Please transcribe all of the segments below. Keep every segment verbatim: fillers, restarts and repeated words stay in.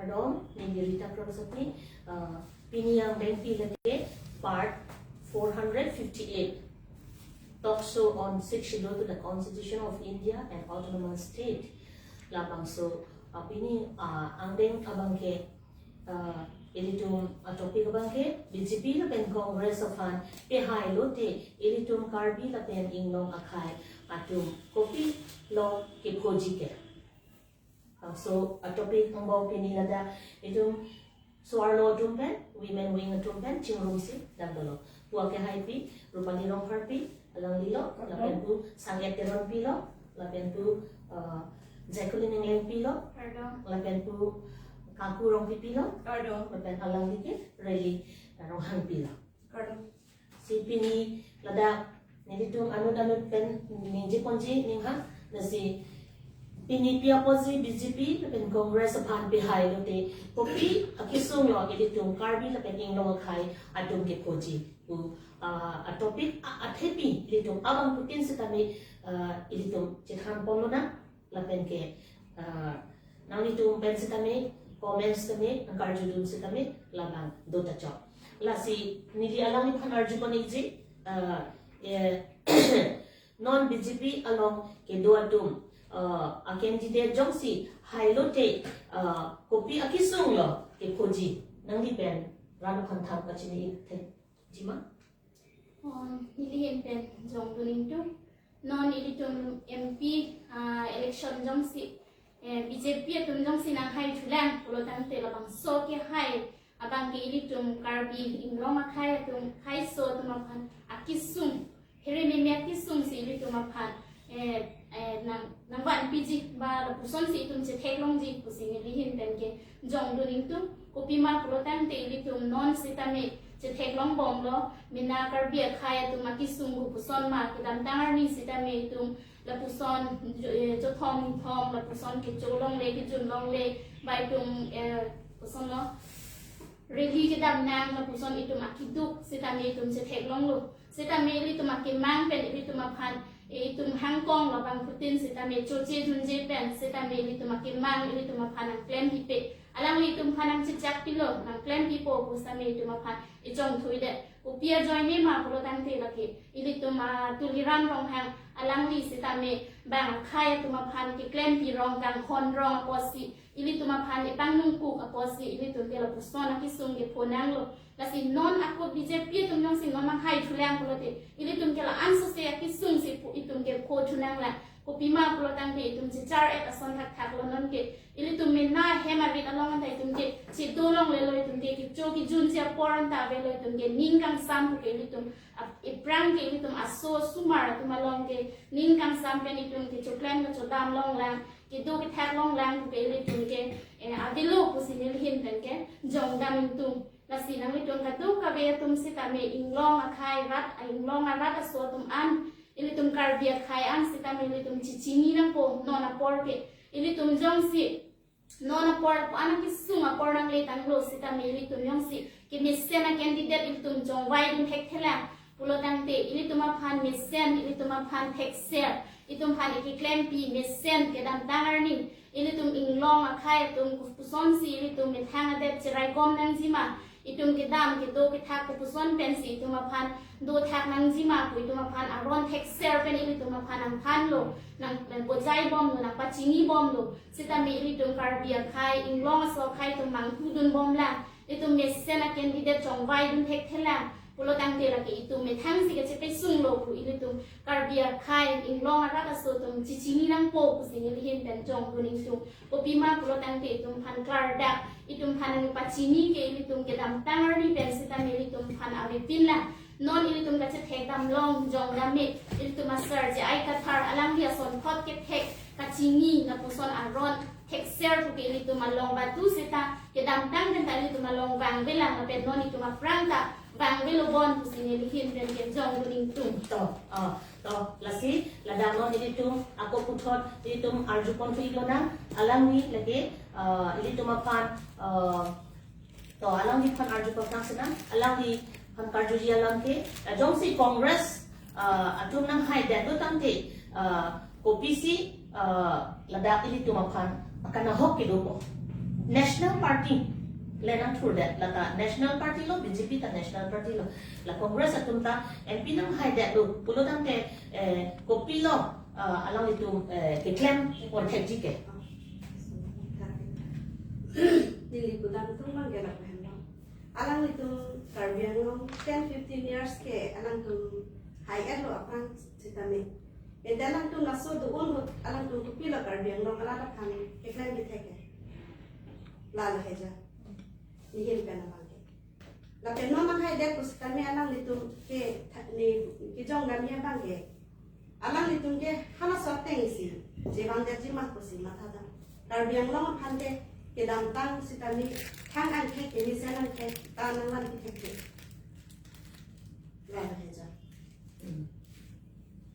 Kardom, neli Rita Kramsapi, uh, pini angdengpi lake part four hundred fifty-eight, talk show on Sixth Schedule to the Constitution of India and Autonomous State. Labangso, uh, pini, uh, angdeng abangke, uh, ilitum, uh, topic abangke B J P lapen Congress aphan pehai lote ilitum Karbi lapen Inglong akhei atum kopilo kephoji ke. Uh, so, a topic angbong pini ladak itum so-arlo atum pen, women wing atum pen chingrumsi dam dolo. Pu akehaipi Rupali Rongpharpi, alanglilo, lapen pu Sanget Teronpilo, lapen pu, uh, Jacqueline Englengpilo, Kardom. Lapen pu Kaku Rongpipilo, Kardom. Lapen alangli ke Rally Ronghangpilo. Kardom. Si pini ladak nelitum anut anut pen ningje ponji ninghang, lasi pini pi apotsi B J P lapen Congress aphan pehai lote kopi akesung lo ilitum Karbi lapen Inglong akhei atum kephoji pu, ah, a topic a, athepi ilitum abangphutin sitame, ah, ilitum chethan ponlonang. Lapen ke, ah, nanglitum pen sitame, comments tame, nangkarjudun sitame labang do ta chok. Lasi neli alangliphan arju pon-ikji, ah, eh, non B J P along kedo atum, ah, a candidate jongsi hai lote, ah, kopi akesung lo kephoji, nangli pen ran aphan thang pachini-ik thekji ma? Oh, neli ahin pen jongdun ingtung. Non ilitum M P, ah, election jongsi, eh, B J P atum jongsi nanghaithulang pulo tangte labangso kehai abangke ilitum Karbi Inglong akhei atum kheiso atum aphan akesung, here meme akesung si ilitum aphan, eh, eh, nang, nangvanpiji ba lapusonsi itum chetheklongji pusi neli ahin pen ke jongdun ingtung. Kopima pulo tangte ilitum non sitame chetheklongbomlo, mena Karbi akhei atum akesung kopuson ma, kedamtang arni sitame itum lapuson jo-, eh, jothom ingthom, lapuson kecho longle, kejun longle, ba itum, eh, pusonlo, rally kedam nang, lapuson itum akeduk sitame itum chetheklonglo. Sitame ilitum akemang pen ilitum aphan, eh, itum hangkong labangphutin sitame choche junje pen sitame ilitum akemang ilitum aphan nangklempipe. Alangli itum aphan nangchechakpilo, nangklempipo pu sitame itum aphan ichongthuidet. Kopi ajoine ma pulo tangte lake ilitum, ah, Tuliram Ronghang alangli sitame bang akhei atum aphan keklempi rong kanghon rong apotsi, ilitum aphan ipang nungkuk apotsi ilitum ke lapuson akesung kepho nanglo. Lasi non ako B J P atum jongsi non nanghaithulang pulote ilitum ke la-an sose akesung si pu itum kepho thunanglang. Kopima pulo tangte itum chechar-et ason thakthaklo non ke. Ilitum mena hem arit along anta itum ke chedo longlelo, itum ke kecho kejunji apor anta avelo, itum ke ning kangsam pu ke ilitum ap-, iphrang ke ilitum aso osomar atum along ke ning kangsam pen itum kechoklem kechodam longlang, kedo kethak longlang pu ke ilitum ke, eh, avelo pusi neli ahin pen ke jongdam ingtung. Lasi nanglitum kadokave atum sitame Inglong akhei rat, Inglong arat aso atum an, ilitum Karbi akhei an sitame ilitum chechini nangpo non apor ke. Ilitum jongsi non apor, an akesung apor nangle tanglo sitame ilitum jongsi kemesen a candidate ilitum chongvaidun thekthelang pulo tangte ilitum aphan mesen, ilitum aphan thekser, itum aphan ikeklempi mesen kedamtang arni ilitum Inglong akhei atum kopusonsi ilitum methang adet cheraikom nangjima, itum kedam kedo kethak kopuson pensi itum aphan dothak nangjima pu itum aphan aron thekser pen ilitum aphan nangthanlo, nang, nangbojaibomlo, nangpachinibomlo. Sitame ilitum Karbi akhei, Inglong aso akhei atum mangtudunbomlang, itum mesen a candidate chongvaidun thekthelang pulo tangte lake itum methangsi kachepesunglo pu ilitum Karbi akhei, Inglong arat aso atum chechini nangpo pusi neli ahin pen jongdun ingtung. Kopima pulo tangte itum aphan klardak, itum aphan nangpachini ke ilitum kedamtang arni pen sitame ilitum aphan avepinlang. Non ilitum kachethekdam long jongdam me, ilitum asar J I Kathar alangli asonthot kethek kachini lapuson aron thekser pu ke ilitum along batu seta kedamtang pen ta ilitum along vangvelang, lapen non itum aphrang ta vangvelo bon pusi neli ahin pen ke jongdun ingtung. To, ah, to, lasi ladak non ilitum ako puthot ilitum arju ponthu-iklonang, alangli lake, ah, ilitum aphan, ah, to, alangliphan arju paprang senang, alangliphan karjuji alam ke, ah, jongsi Congress, ah, atum nanghaidetlo tangte, ah, kopisi, ah, ladak ilitum aphan akanahok kedopo. National Party le nangthurdet, lata National Party lo, B J P ta National Party lo, la Congress atum ta M P nanghaidetlo pulo tangte, eh, kopilo, ah, alanglitum, eh, keklem pon thekji ke? Neli pudam tung bang ke lapu henlo. Alanglitum Karbi Anglong ten fifteen years ke alangtum hai-etlo aphrang sitame. Ente alangtum laso do-un ahut alangtum kopilo Karbi Anglong arat aphan keklem kethek ke? Lalo heja. Nihin pen abang ke. Lapen non nanghaidet pusitame alanglitum ke tha-, ne kejong damji abang ke. Alanglitum ke halaso ateng si je vandetji ma pusi mathadam. Karbi Anglong aphan ke kedamtang sitame thang angthek, kemesen angthek ta nangvan kethek ke. Lalo heja. Hmm.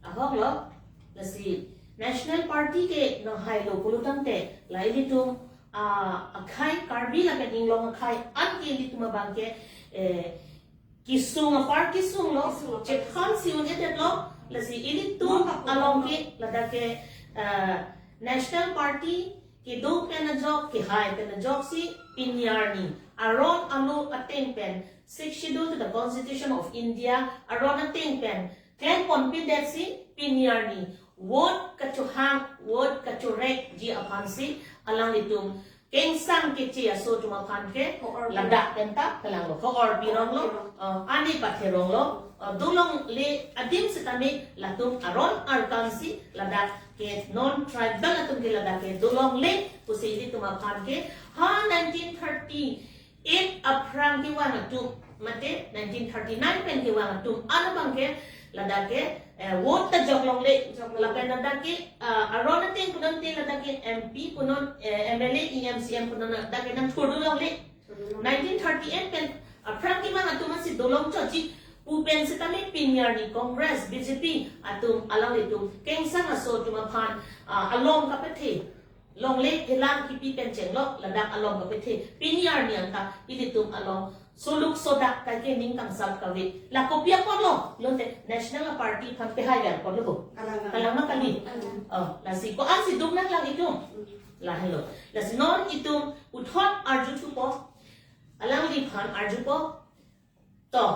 Ahoklo, lasi National Party ke nanghailo pulo tangte, la ilitum, ah, akhei Karbi lapen Inglong akhei an ke ilitum abang ke, eh, kesung apar kesunglo, kesung apar chephan si un-edetlo, lasi ilitum along ke ladak ke, ah, National Party kedo pen ajok, kehai pen ajok si pini arni aron alo ateng pen Sixth Schedule to the Constitution of India aron ateng pen klem ponpedet si pini arni vote kachohang, vote kachorekji aphan si alanglitum kengsang keche aso atum aphan ke ho-or ladak pen ta kelanglo, ho-or pironglo, ho-or pirong. Eh, ani patheronglo, eh, dolongle adim sitame latum aron arkang si ladak ke non tribal atum ke ladak ke dolongle pusi ilitum aphan ke ha nineteen thirty-eight aphrang kevang atum, mate nineteen thirty-nine pen kevang atum an abang ke ladak ke, eh, vote ta joklongle. Joklongle. Lapen ladak ke, ah, aron ateng punon te ladak ke M P punon, eh, M L A, E M, C M punon ladak ke nangthurdunlongle. Thurdunlongle. Nineteen thirty-eight pen aphrang kevang atum asi dolong choji pu pen sitame pini arni Congress, B J P atum alanglitum kengsang aso atum aphan, ah, along kapethe longle, helang kipi pen chenglo, ladak along kapethe. Pini arni anta ilitum along soluk sodak kaike ning kangsap kave. La kopi aponlo, lote National Party aphan pehai ver ponlo ho. Kalang. Kalang ma kali? Kalang. Oh, lasi ko-an si dum nanglang itum? Hmm. Lahelo. Lasi non itum puthot arjuthupo, alangliphan arjupo. To,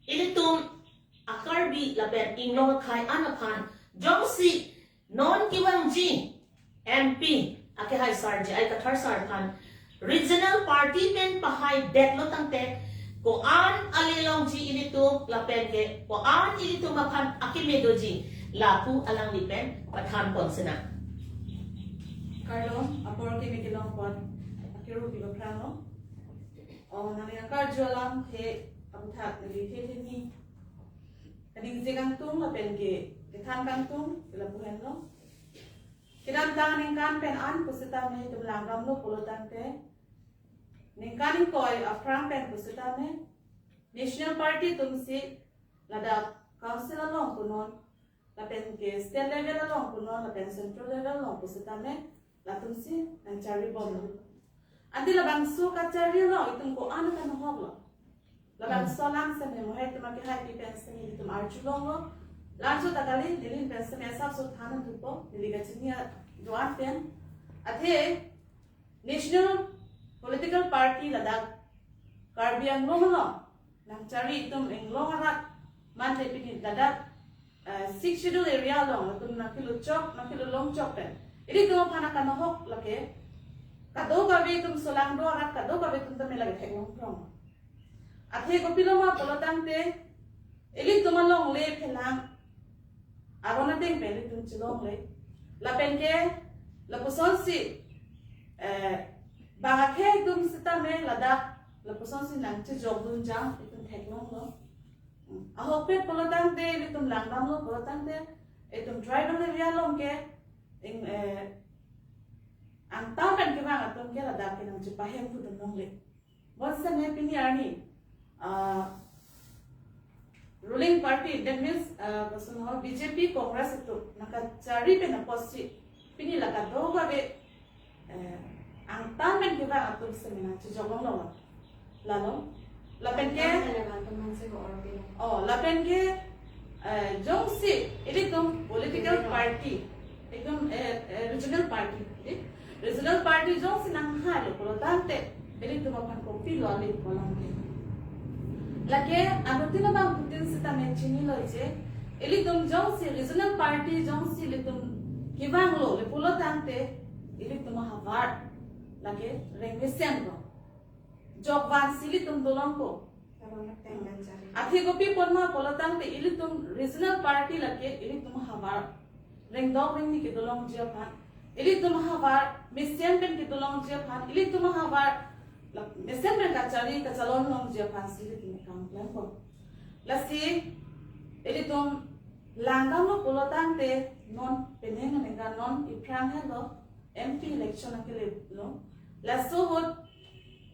ilitum a-Karbi lapen Inglong akhei an aphan jongsi non kevangji M P akehai sar J I Kathar sar aphan regional party pen pahaidetlo tangte, ko-an ale longji ilitum lapen ke ko-an ilitum aphan akeme doji, lapu alangli pen pathan pon sinang. Kardom, apor kimi kelong apot akiru pilo phranglo. O, nangli nangkarju alamthe aputhak neli the theni kaningje kangtung lapen ke kethan kangtung ke lapu henlo. Kedamtang aningkan pen an pusitame itum langdamlo pulo tangte, ningkan ingkoi aphrang pen pusitame National Party atum si ladak council along punon, lapen ke state level along punon, lapen central level along pusitame latum si nangcharibomlo. Ante labangso kachari along itum ko-an kanohoklo. Labangso alam seme mo hai itum akehai pi pen seme itum arjulonglo. Labangso ta kali, neli pen seme asapso than thupo, neli kachini do-an pen. Athe National Political Party ladak Karbi Anglong along nangchari itum Inglong arat mate pini ladak, eh, Sixth Schedule area along latum nangkelo chok, nangkelo long chok pen ilitum aphan akanohok lake kadokave itum solangdo arat kadokave atum tame lake theklong phrong. Athe kopilo ma pulo tangte ilitum alongle phelang aron ateng pen ilitum chelongle. Lapen ke lapusonsi, eh, bang akhei atum sitame ladak lapusonsi nangchejokdun jam itum theklonglo. Ahokpet pulo tangte ilitum langdamlo pulo tangte itum tribal area along ke ing, eh, angtan pen kevang atum ke ladak ke nangchepahemphudunlongle. Bonsitame pini arni, ah, ruling party, that means, ah, koson ho, B J P, Congress atum nangkachari pen apotsi pini la kadokave, eh, angtan pen kevang atum seme nangchejoklonglo. Lalo, lapen ke, Angtan pen kevang atum si ko orpilo. Oh, lapen ke, eh, jongsi ilitum political Political. Party, itum, eh, eh, regional party, di? Regional party jongsi nanghai lo pulo Tangte, ilitum aphan kopilo ale kolang ke. Lake, anuttin abangphutin sitame chinilo je, ilitum jongsi regional party jongsi ilitum kevanglo le pulo tangte, ilitum ahavar lake reng mesenlo. Jokvansi ilitum dolongpo. Athe kopi ponma pulo tangte ilitum regional party lake ilitum ahavar rengdok rengni kedolongji aphan, ilitum ahavar mesen pen kedolongji aphan, ilitum ahavar la-, mesen pen kachari kachalon longji aphansi ilitum kam klem ko. Lasi ilitum langdamlo pulo tangte non penang aneka non iphrang henlo M P election akele lo. Laso ahut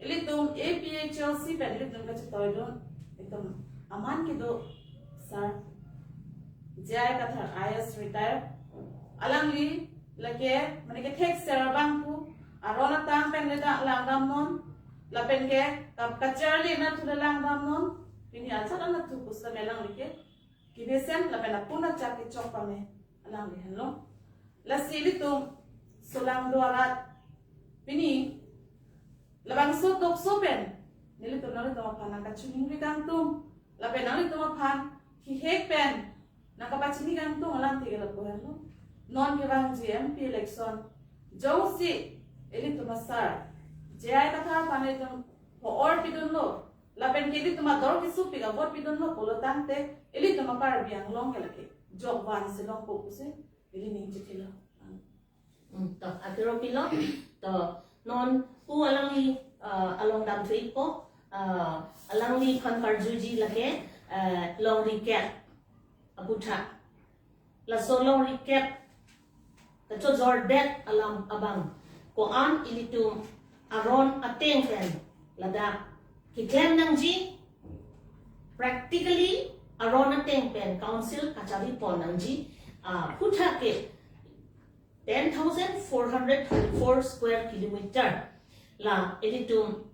ilitum A P H L C pen ilitum kachetoidun, ilitum aman kedo sir J I Kathar I A S retire. Alangli lake mane kethek ser abangphu aron atang pen le dak langdamnon. Lapen ke kap kacharli anatthu le langdamnon. Pini ajat anatthu pusitame alangli ke kemesen lapen apun achak kechok pame alangli henlo. Lasi ilitum solang do arat pini labangso tokso pen nelitum nanglitum aphan nangkachiningri kangtung lapen nanglitum aphan hihek pen nangkapachini kangtung alam tiga lapu henlo. Non kevangji M P election jongsi ilitum asar J I Kathar aphan ilitum ho-or pidunlo lapen ke ilitum ador kesupik avote pidunlo pulo tangte ilitum a-Karbi Anglong ke lake jokvansi longpo pusi ili ning chithilo. Hmm, to, akiro pilo, to, non pu alangli, ah, along damthupo, ah, alangliphan karjuji lake, eh, longri kep aputhak. Laso longri kep kachojordet alam abang ko-an ilitum aron ateng pen ladak keklem nangji, practically aron ateng pen council kachari pon nangji, ah, aputhak ke ten thousand four hundred thirty-four square kilometer la ilitum,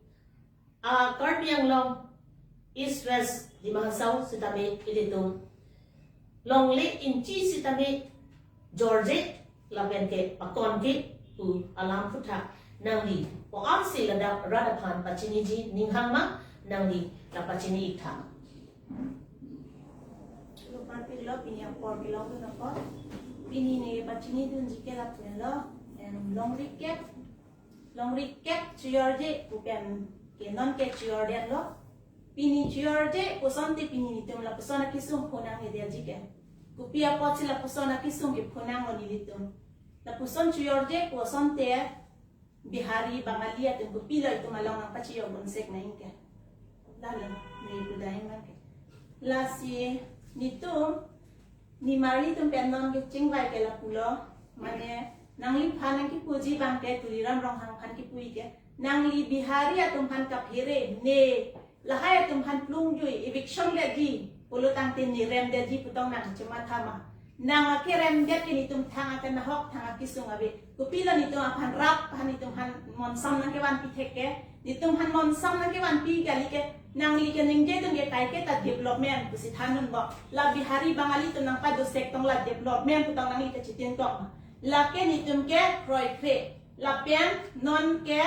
ah, Karbi Anglong, East West Dima Hasao sitame ilitum longle inchi sitame jorje lapen ke pakon ke pu alam aputhak nangli ko-ansi ladak rat aphan pachiniji ninghang ma, nangli la pachini ik tha. Lo party lo pini apor kelongdun apor. Pini ne pachinidunji ke lapu henlo, em, longri kep, longri kep chojorje pu pen ke non ke chojordetlo. Pini chojorje pusonte pini nelitum lapuson akesung phonangledetji ke. Kopi apotsi lapuson akesung kephonanglo nelitum. Lapuson chojorje pusonte Bihari, Bangali atum kopilo itum along nangpachiyok bonsek nang ke. Lalo, ne pudai man ke. Lasi nelitum, ne marli atum pen non kechingvai ke lapulo, mane nangliphan nangkipuji abang ke Tuliram Ronghang aphan kipu ik ke. Nangli Bihari atum aphan kaphere, ne lahai atum aphan plungjui, eviction detji pulo tangte ne remdetji pu tong nangchematha ma. Nang akeremdet ke nelitum thang akanahok thang akesung ave. Kopilo nelitum aphan rap aphan nelitum aphan monsam nangkevanpi thek ke. Nelitum aphan monsam nangkevanpi kali ke. Nangli keningje atum ke kaike ta development pusi thandunbom. La Bihari Bangali atum nangpadosek tong la development pu tong nangli kachitintong ma. Lake nelitum ke kroikre. Lapen non ke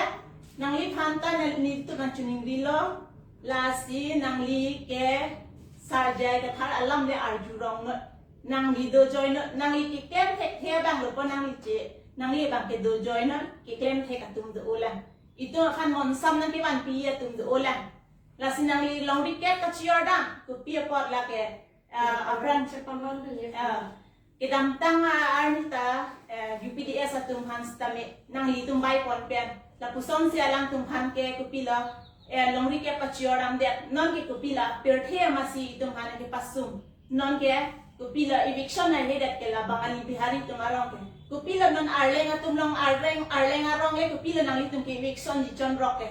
nangliphan ta nel-, nelitum nangchiningrilo, lasi nangli ke Sir J I Kathar alam le arjurongnon, nangli dojoinon, nangli keklem thekthe abang lo pu nangli che, nangli abang ke dojoinon, keklem thek atum do-olang. Itum aphan monsam nangkevanpi atum do-olang. Lasi nangli longri kep kachojordam, kopi apot lake, ah, aphrang chepaman dun ya. Ah, kedamtang a-, arni ta, eh, U P D S atum aphan sitame nanglitum bai pon pen. Lapusonsi alangtum aphan ke kopilo, eh, longri kep kachojordamdet. Non ke kopilo, pirthe amatsi itum aphan kepasung. Non ke kopilo eviction ahedet ke la Bangali Bihari atum arong ke. Kopilo non Arleng atum along Arleng, Arleng arong le kopilo nanglitum ke eviction jichonrok ke.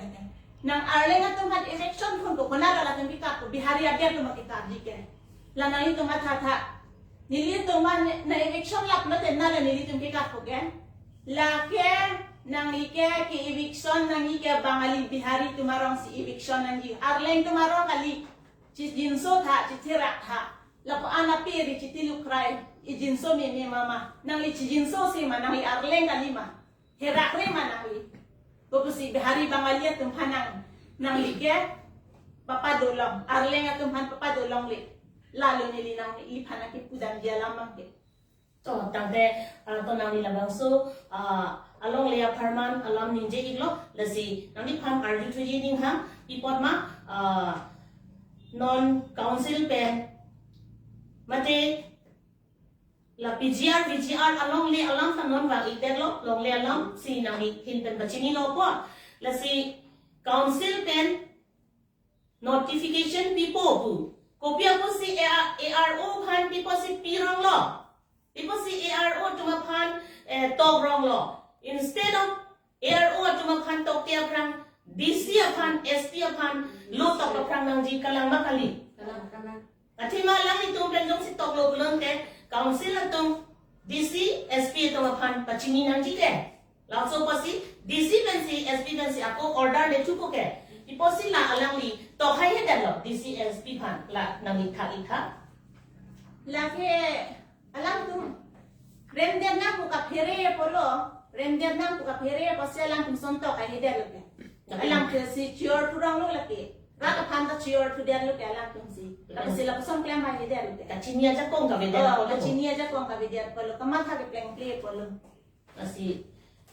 Nang Arleng atum aphan eviction phun ko konat latum kekap ko Bihari abiar atum kekapji ke. La nanglitum mathatha. Nelitum aphan na eviction lap lote na la nelitum kekap ko ke. Lake nangli ke ke eviction nangji ke Bangali Bihari atum arongsi eviction nangji. Arleng atum arong kali. Chijinso tha, chitherak tha. Lapu-an apiri chitilukhrai. Ijinso meme mama. Nangli chijinsosi ma, nangli Arleng kali ma. Herakre ma nangli. Kopusi Bihari Bangali atum aphan nang, nangli ke papado long, Arleng atum aphan papado longle. Lalo neli nangliphan nangkipudamji alam abang ke. To, tangte, ah, to nangli labangso, ah, alongle apharman alam ningje iklo, lasi nangliphan arjuthuji ninghang, pi apot ma, ah, non council pen, mate la P G R, V G R alongle alam ta non vang-ikdetlo, longle alam si nangli ahin pen pachinilo apot. Lasi council pen notification pipo pu. Kopi apotsi A R, A R O aphan pi apotsi pironglo. Pi apotsi A R O atum aphan, eh, tokronglo. Instead of A R O atum aphan tokte aphrang D C aphan, S P aphan lo tok aphrang nangji, kalang ma kali? Kalang, kalang. Athema alanglitum pen jongsi toklo pulote council atum D C, S P atum aphan pachini nangji ke. Laso apotsi D C pensi, S P pensi ako order le thupo ke. Pi apotsi la alangli tok haihedetlo D C, S P aphan, la nangli thak-ik tha. Lake alangtum remdet nang pu kaphere apotlo, remdet nang pu kaphere apotsi alangtum son tok haihedetlo ke. Alangtum si chior thuronglo lake. Rat aphan ta chior thudetlo ke alangtum si. Lapusi lapuson klem haihedetlo ke. Kachini ajakong kavedet Oh, apotlo. Kachini ajakong kavedet apotlo. Kamatha keplengple apotlo. Lasi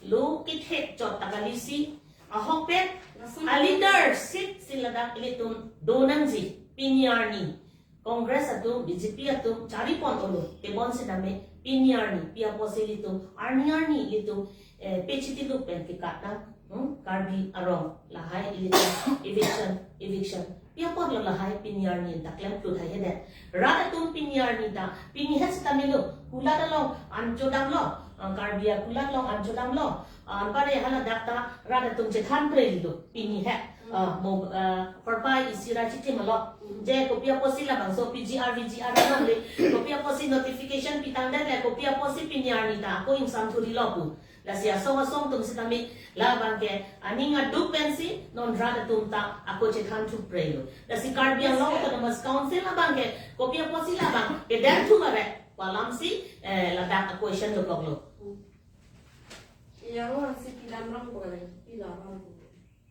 lo kethek chot ta kalisi, ahokpet a leadership si ladak ilitum do nangji. Pini arni Congress atum, B J P atum charipon-olo, tebon sitame pini arni pi apotsi ilitum arni arni ilitum, eh, pechitilu pen kekat nang, hmm, Karbi arong lahai ilitum eviction, eviction. Pi apotlo lahai pini arni ta klemklut haihedet. Rat atum pini arni ta, pini het sitame lo, kulat along anchodamlo, ah, Karbi akulat along anchodamlo, ah, anpare haladak ta rat atum chethan prelo pini het. Ah, mo, ah, horpai isi ra chitim alo. Je kopi apotsi labangso P G R, V G R alongle, kopi apotsi notification pitangdetle, kopi apotsi pini arni ta ako ingsam thurilo pu. Lasi asong asong atum sitame labang ke aning aduk pensi non rat atum ta ako chethan thuprelo. Lasi Karbi Anglong Autonomous Council abang ke kopi apotsi labang kedam thu mare pu alamsi, eh, ladak a-question dokoklo. Iya, lo si pidamrong ko, pidamrong ko.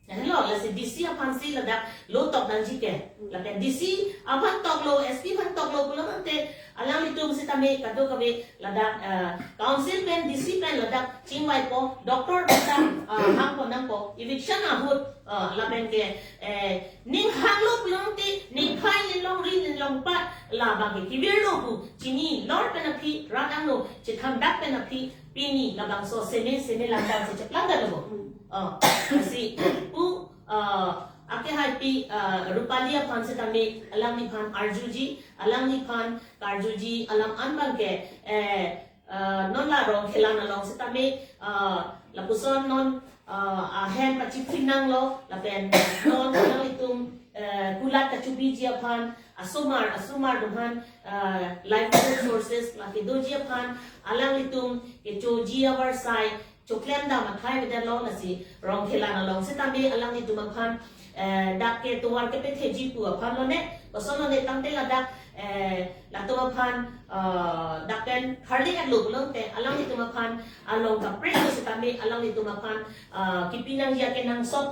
Helo, lasi D C aphansi ladak lo tok nangji ke. Lapen D C aphan toklo, S P aphan toklo pulo tangte alanglitum sitame kadokave ladak, eh, council pen D C pen ladak chingvaipo, doctor pen ta, eh, hangpo nangpo, eviction ahut, eh, lapen ke, eh, ning hanglo pulo tangte ningphai nelong ri nelong pat labang ke kevirlo pu chinilor pen aphi, rat angno chethandak pen aphi, pini labangso seme seme langdam si cheplang dalo. Oh, lasi pu, ah, akehaipi, ah, Rupali aphan sitame alangliphan arjuji, alangliphan karjuji alam an abang ke, eh, ah, non la Rongkhelan along sitame, ah, lapuson non, ah, ahem pachiphin nanglo, lapen non alanglitum, eh, kulat kachobiji aphan, asomar, asomar atum aphan, ah, livelihood sources la kedoji aphan, alanglitum kechoji avarsai choklem dam athai avedet lo. Lasi Rongkhelan along sitame alanglitum aphan, eh, dak ke tovar kepetheji pu aphan lone, koson lone tangte ladak, eh, latum aphan, eh, dak pen kharli-etlo pulo tangte alanglitum aphan along kaprek lo sitame alanglitum aphan, eh, kipi nangji akenangsot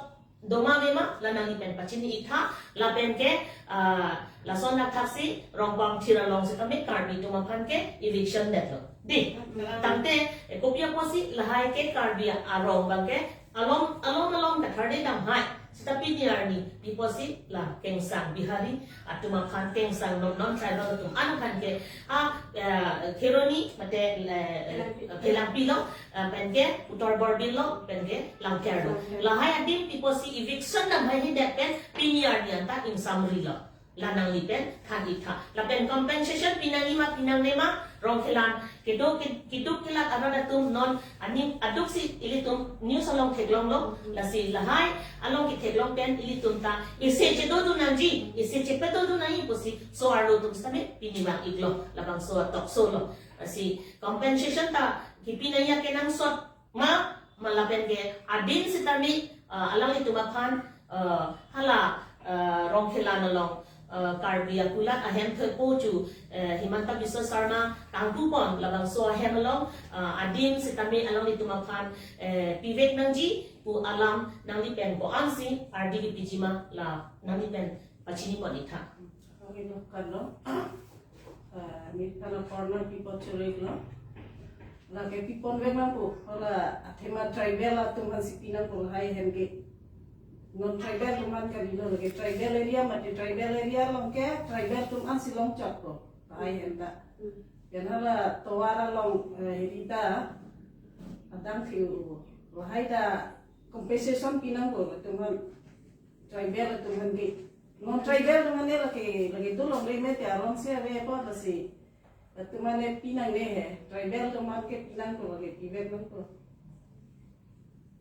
doma vema, la nangli pen pachini-ik tha, lapen ke, ah, lason athak si Rongpamthir along sitame Karbi atum aphan ke eviction detlo. Di, tangte, eh, kopi apotsi lahai ke Karbi arong abang ke along, along, along katharde dam hai. Seta pini arni, pi apotsi la kengsang Bihari atum aphan, kengsang non, non-tribal atum an aphan ke, ah, eh, Kheroni mate, eh, Phelangpi lo, eh, pen ke Uttar Borbil lo, pen ke Langker lo. Lahai adim pi apotsi eviction dam haihedet pen pini arni anta ingsamrilo. La nangli pen than-ik tha. Lapen compensation pinangji ma pinangne ma, Rongkhelan kedo ke, keduk kelat arat atum non aning aduksi ilitum news along theklonglo. Lasi lahai along ketheklong pen ilitum ta isi chedodun nangji, isi chepedodun nangji pusi so-arlo atum sitame pini vang-iklo, labangso a-talk show lo. Lasi compensation ta kipi nangji akenangsot ma, ma lapen ke adim sitame, ah, alanglitum aphan, ah, hala, ah, Rongkhelan along Uh, Karbi akulat ahem thepo chu, uh, Himanta Biswa Sarma kangpupon labangso ahem along, uh, adim sitame alanglitum aphan, uh, pivek nangji pu alam nangli pen ko-ansi ardi kepiji ma la nangli pen pachini pon ik tha. Oke, no, kalo. Ah, ni kalo corner people churek lo. Lake pipon vek nangpo, hala athema tribal atum aphansi pi nangpo lahai ahem ke. Non tribal atum aphan kalilo, lake tribal area mate tribal area along ke tribal atum aphansi longchotpo lahai ahem ta. Pen hala tovar along, eh, hiri ta adang thiu lahai ta compensation pi nangpo atum aphan, tribal atum aphan ke. Non tribal atum aphan ke lake, lake dolongle mate along si ave apot lasi atum aphan ke pi nangne he. Tribal atum aphan ke pi nangpo, lake pivek nangpo.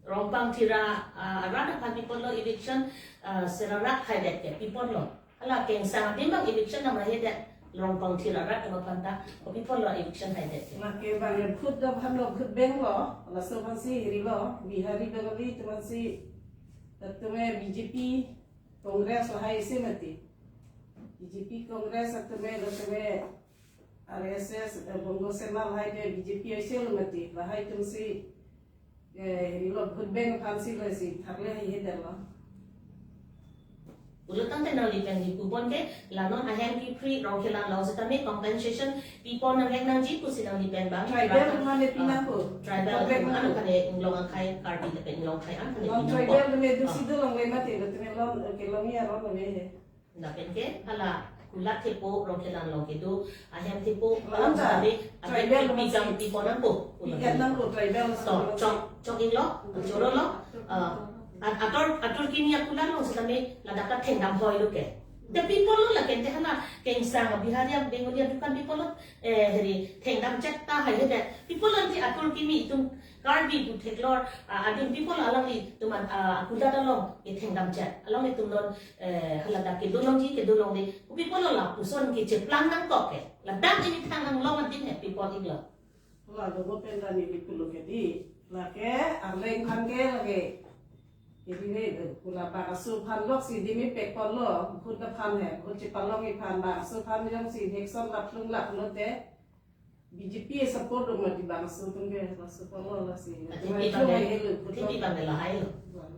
Rongpang thira, ah, arat aphan pipon lo eviction, ah, serarak haidet ke pipon lo. Hala kengsang adim bang eviction nama haidet, Rongpang thira arat atum aphan ta, ko pipon lo eviction haidet ke. Lake bang ya vote do aphan lo, vote bank lo, laso aphansi hiri lo, Bihari Bengali atum aphansi, atum ke B J P, Congress lahai isi mati. B J P, Congress atum ke, atum ke R S S, eh, Bongo Sena lahai ke B J P isi lo mati. Lahai atumsi, eh, ilo vote bank aphansi lasi tharle hai haidet lo. Pulo tangte nangli pen nipupon ke, la non ahem kiphri Rongkhelan along sitame compensation pipon nangvek nangji pusi nangli pen bang. Tribal atum aphan ke pi nangpo. Tribal atum aphan ke inglong akhai, Karbi ta pen inglong akhai an aphan ke pi nangpo. Non tribal atum ke dusi dolongle mate, atum ke lon, eh, kelongji aron ave he. Lapen ke hala kulat thepo Rongkhelan along kedo ahem thepo alam ta sitame tribal ahem amatsi pipon nangpo. Pipon nangpo tribal. To, chok, chok ik lo, choro lo. Ah, at-, ator, atur kimi akulat along sitame ladak ta thengdam hoi lo ke. Te pipon lo lake te hala kengsang Bihari, Bengali atum aphan pipon lo, eh, hiri thengdam chet ta hai haidet. Pipon lo te atur kimi atum Karbi pu theklor, ah, adim pipon lo alanglitum an, ah, akulat along ke thengdam chet. Alanglitum non, eh, haladak kedo longji kedo longle. Ko pipon lo lapuson kecheplang nangkok ke. Ladak imethang nanglong adim he pipon ik lo. La dobo pen ta neli pulo ke dei. Lake Arleng aphan ke lake. Jadi ne, eh, pu labangso aphan loksi dimi pekpon lo, vote aphan he, vote chepalongji aphan bangso aphan jongsi election laplung lap lote, B J P support lo mati bangso atum ke, laso aphan lo lasi. Ati pi bang de, ati pi bang de lahai lo.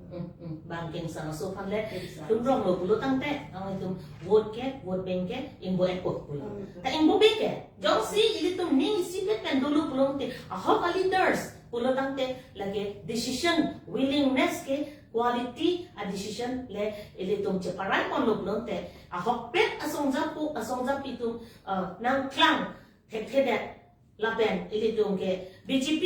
Hmm, hmm. Bang kengsang aso aphan le, kengsang. Tum rong lo pulo tangte, alanglitum vote ke, vote bank ke, ingbo-et po pulo. Hmm. Ta ingbo-be ke, jongsi ilitum ning isipet pen dolo pulote, ahok a leaders pulo tangte, lake decision, willingness ke, quality a decision le ilitum cheparai pon lo pulote, ahokpet asong japu, asong japi atum, eh, nangklang thekthedet lapen ilitum ke B J P,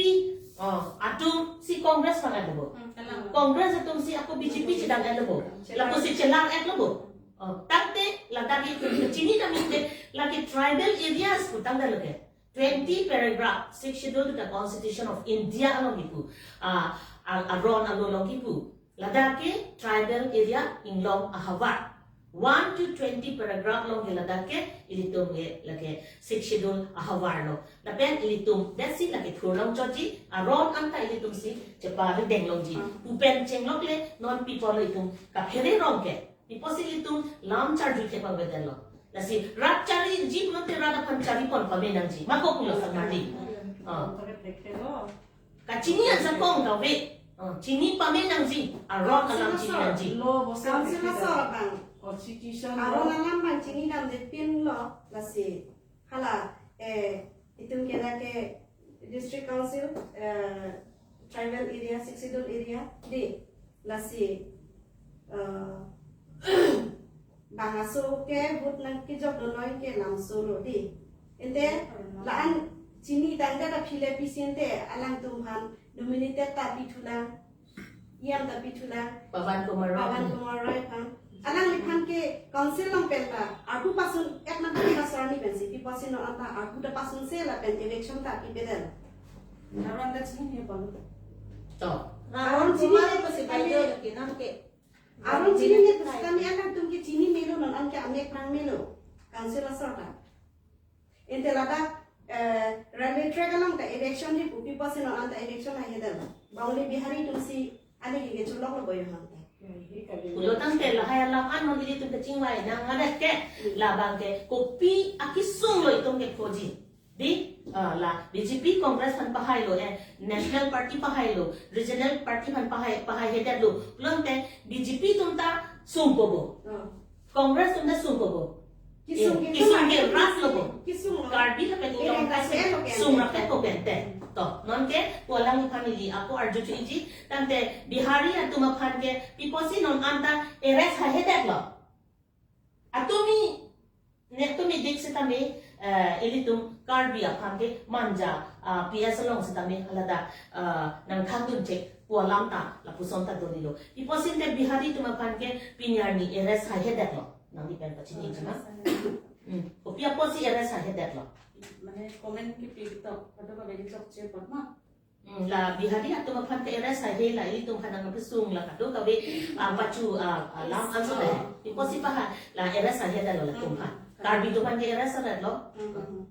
eh, atumsi Congress aphan et lo bo. Hmm, kalang. Congress atumsi ako B J P chedam et lo bo. Chelang. Lapusi chelang et lo bo. Eh, tangte ladak ilitum chini dam ik te lake tribal areas pu tangte lake twenty paragraph Sixth Schedule to the Constitution of India along kipu. Ah, a-, aron alo along kipu. Ladak ke tribal area inglong ahavar. One to twenty paragraph along ke ladak ke ilitum ke lake Sixth Schedule ahavar lo. Lapen ilitum detsi lake thur longchotji, aron anta ilitumsi cheparideng longji. Pu pen chenglok le non pipon lo itum kaphere rong ke. Pipotsi ilitum lam charju thepang beden lo. Lasi rat chariji pulote rat aphan chari pon pame nangji. Ma ko pulo samali. Ah. Kachini ajakong kave. Ah, chini pame nangji. Aron alam chini nangji. Lo bosa Council asor abang. Constitution lo. Aron alam abang chini damde pinlo. Lasi hala, eh, itum ke lake District Council, eh, tribal area, Sixth Schedule area, dei. Lasi, eh, bang aso ke vote nangkejok do noi ke lamso lo dei. Ante la-an chini tangka ta phile pisi ante alangtum aphan nominated ta pithulang. Yam ta pithulang. Pawan Kumar Roy. Pawan Kumar Roy aphan. Alangliphan ke council along pen ta arpu pasun et nang ta sar ni pensi pipotsi non anta arpu ta pasunse lapen election ta pipedetlo. Aron ta chinine pon. To. Aron chinine Aron chinine pon. Aron chinine pon. Kami alangtum ke chini melo non an ke amek nang melo. Council asor ta. Ante ladak, eh, railway track along ta eviction di pu pipotsi non anta eviction ahedetlo. Bongali Bihari atumsi ani ke kecholok lo boyo hang ta. Pulo tangte lahai alam an non ilitum kachingvai nang adet ke, labang ke kopi akesung lo itum ke phoji. Di, ah, la B J P Congress aphan pahai lo, eh, National Party pahai lo, Regional Party aphan pahai, pahai hedet lo. Pulote B J P atum ta sungpo bo. Oh. Congress atum ta sungpo bo. Kisung, eh, kisung kisung ke ras lo bo. Kisung lo. Karbi lapen Inglong, eh, kasi lo ke sung ante. Rapet ko pente. To, non ke pu alangliphan ili ako arjuthuji, tangte Bihari atum aphan ke pi apotsi non anta arrest haihedet lo. Atumi, ne tumi dik setame, eh, ilitum Karbi aphan ke Manja, ah, P S along setame haladak, ah, nangthandun chek pu alam ta lapuson ta doli lo. Pi apotsi ante Bihari atum aphan ke pini arni arrest haihedet lo. Nangli pen pachini jima. Hmm. Kopi apotsi arrest haihedet lo. Mane comment kipi ketok, kadokave kechokche apot ma. Hmm, la Bihari atum aphan ke arrest haihe, la ilitum aphan nangpesung, la kadokave, ah, pachu, ah, ah, lam anso dei. Pi apotsi pahai, la arrest haihedet lo latum aphan. Hmm. Karbi atum aphan ke arrest haihedet lo. Hmm, hmm, hmm.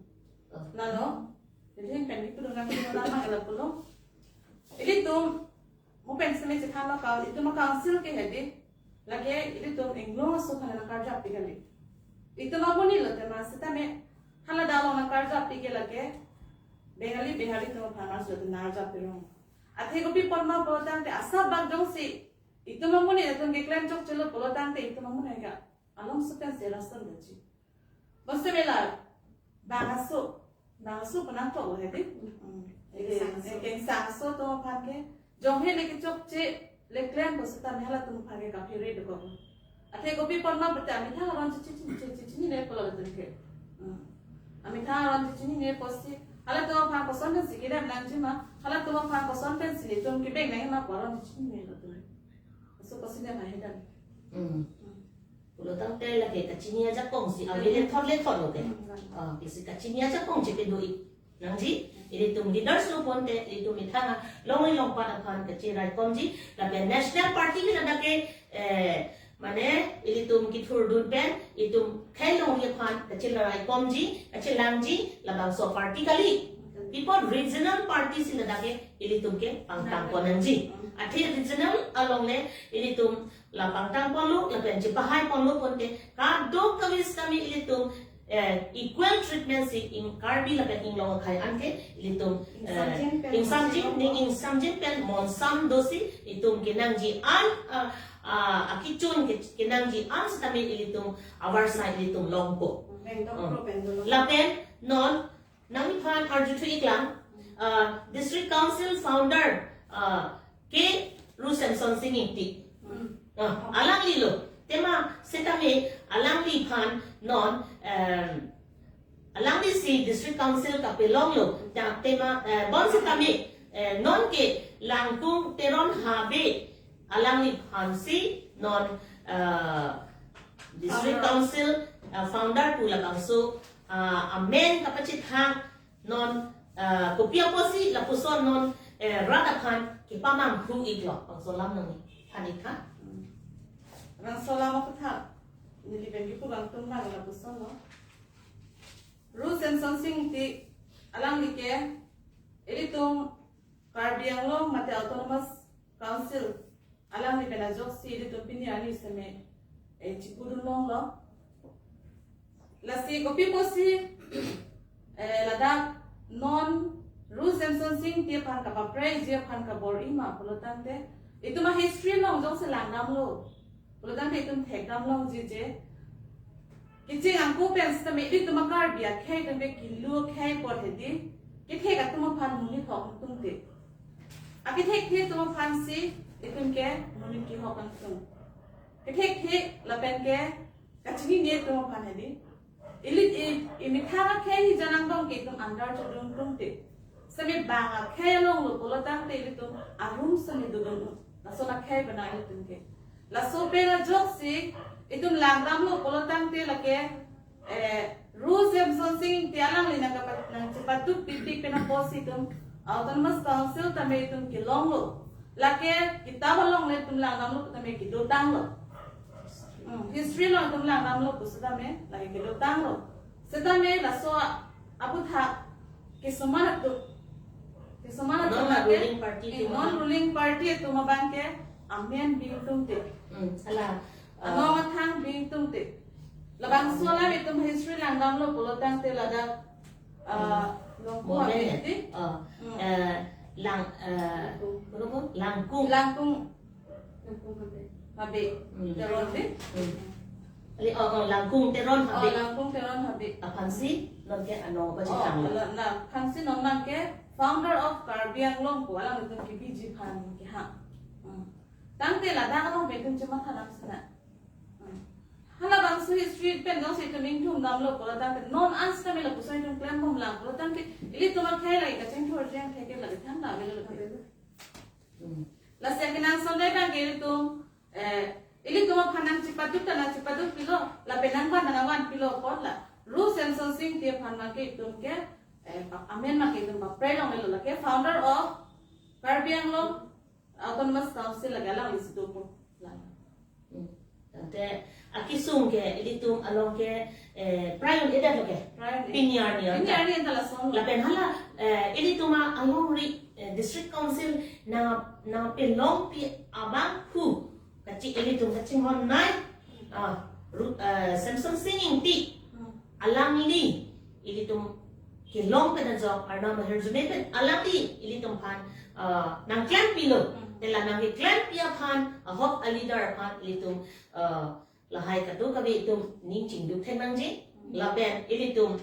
Oh. Lalo, jadi yang kami pudungan pudungan lama ela pulo. Ilitum, mo pen seme chethan lo kal, itum a-council ke hedi, lake ilitum Inglong aso aphan nangkarjap pi kali. Itum amonit lo tema setame, haladak along nangkarjap pi ke lake, Bengali, Bihari atum aphan mas lo te nangkarjap pi rong. Athe kopi apot ma pulo tangte asap bak jongsi itum amonit atum keklem chokche lo pulo tangte itum amonit ke along supen se rason doji. Bangso mela, bang aso, bang aso penang tok lo hedi. Hmm. Ede, kengsang aso. Ede kengsang aso atum aphan ke, jonghe le kechokche, le klem ko setame halatum aphan ke kaphere dokok. Athe kopi apot ma pute amethang aron chichi, chichi, chichi, chichini ne pulo latum ke. Hmm. Amethang aron chichinine apotsi, halatum aphan koson pensi kedam nangji ma, halatum aphan koson pensi itum kebeng nangji ma pu aron chichinine latum. So koson dam haihe dam. Hmm. Hmm. Pulo tangte lake kachini ajakong si, hmm, ave le thot le thot lo ke. Hmm, hmm. Ah, isi kachini ajakong chepedo-ik nangji, ilitum leaders lo ponte, ilitum methang along ilong pat aphan kachirai komji, lapen National Party ke ladak ke, eh, mane, ilitum kethurdun pen, itum khei longri aphan, kachirai komji, kachilangji, labangso party kali. Pi apot regional party si ladak ke, ilitum ke pangtang pon nangji. Athe regional along le, ilitum la pangtang ponlo, lapen chepahai ponlo ponte, kadokave setame ilitum, eh, equal treatment si ing Karbi lapen Inglong akhei an ke ilitum, eh, ingsamjin pen, ingsamjin pen monsam dosi itum kenangji an, ah, ah, akechun ke, kenangji an setame ilitum avarsai ilitum longpo. Bengdok, hmm, pro pen dolo. Lapen non nangliphan arjuthu-ik lang, ah, District Council founder, ah, K Ru Semsonsing Ingti. Hmm. Ah, alangli lo. Tema setame alangliphan non, em, alangli si District Council kapelong lo. Ta tema, eh, bonsitame, eh, non ke Langkung Teron Habe alangliphan si non, eh, District, founder, Council, eh, founder pu labangso, eh, amen kapachethang non, eh, kopi apotsi lapuson non, eh, rat aphan kepamanghu-ik lo, bangso alam nangthan-ik tha. Hmm. Bangso alam aputhak neli pen kipu bang tum bang lapuson lo. Ru Semsonsing Ingti alangli ke ilitum Karbi Anglong mate Autonomous Council alangli pen ajoksi ilitum pini arni seme, eh, chipudun longlo. Lasi kopi apotsi, eh, ladak non Ru Semsonsing Ingti aphan kapapreiji aphan kabor-i ma pulo tangte, itum a-history along jongsi langdamlo pulo tangte itum thekdam longji je, kecheng angko pen setame ilitum a-Karbi akhei atum ke kilu akhei apot hedi, kethek atum aphan monit hok ingtungte. Akethekthe atum aphan si itum ke monit kehok ingtung. Kethekthe lapen ke kachinine atum aphan hedi, ili i, i methang akhei hi janang dong ke itum andar chodun ingtungte. Seme bang akhei along lo pulo tangte ilitum arum seme dodun. Lason akhei bana ilitum ke. Laso pen ajoksi itum langdamlo pulo tangte lake, eh, Ru Semsonsing Ingti alangli nangkapa-, nangchepaduk pipik pen apotsi itum Autonomous Council tame itum kelonglo. Lake kitab along le itum langdamlo tame kedotanglo. Hmm, history along itum langdamlo pu setame lake kedotanglo. Setame laso aputhak kisuman atum, kisuman atum non lake, ruling party, eh, atum non ruling party atum abang ke amen bi ingtungte. Hmm. Hala, ah, ano mathang bing tum te. Labangso alam itum history langdamlo pulo tangte ladak, ah, Longkung Momen Habe ya? Ti? Ah, Hmm. eh, Lang, eh, Langkung. Kuno ko? Langkung. Langkung Habe. Habe. Hmm. Teron ti? Hmm. Ali, oh, oh, Langkung Teron Oh, Habe. Langkung Teron Habe. Aphansi, non ke ano ba Oh, chitang lo. la, la, aphansi non abang ke founder of Karbi Anglong pu alanglitum kebiji aphan kehang. Hmm. Tangte ladak along pen itum chematha nang sena. Hmm. Halabangso history pen jongsi itum ingthum damlo pulo tangte non an sitame lapuson itum klembom lang pulo tangte ilitum akhei lake kachingthur jeng theke lake than la avelo lake. Hmm. Lasi akenangsot abang ke ilitum, eh, ilitum aphan nangchepaduk ta nangchepaduk pilo, lapen nangvan ta nangvan pilo apot la Ru Semson Sing Ingti aphan abang ke itum ke, eh, pa-, amen abang ke itum papre longlelo lake founder of Karbi Anglong Autonomous Council lake alangli si dopo lang. Hmm. Tangte akesung ke ilitum along ke, eh, prai un-edet lo ke. Prai un-edet. Pini arni an ta. Pini arni an ta lason lo. Lapen hala, eh, ilitum alongri, eh, District Council na, nangpelongpi abangphu kachi ilitum kachinghon nai. Ah, Ru-, eh, Semson Sing Ingti. Hmm. Alangli ilitum kelong pen ajok Arnam ahirjume pen alangli ilitum aphan, ah, nangklempilo. Hmm. Te la nangkeklempi aphan, ahok a-leader aphan ilitum, ah, lahai kadokave itum ning chingduk thek nangji. Hmm. Lapen ilitum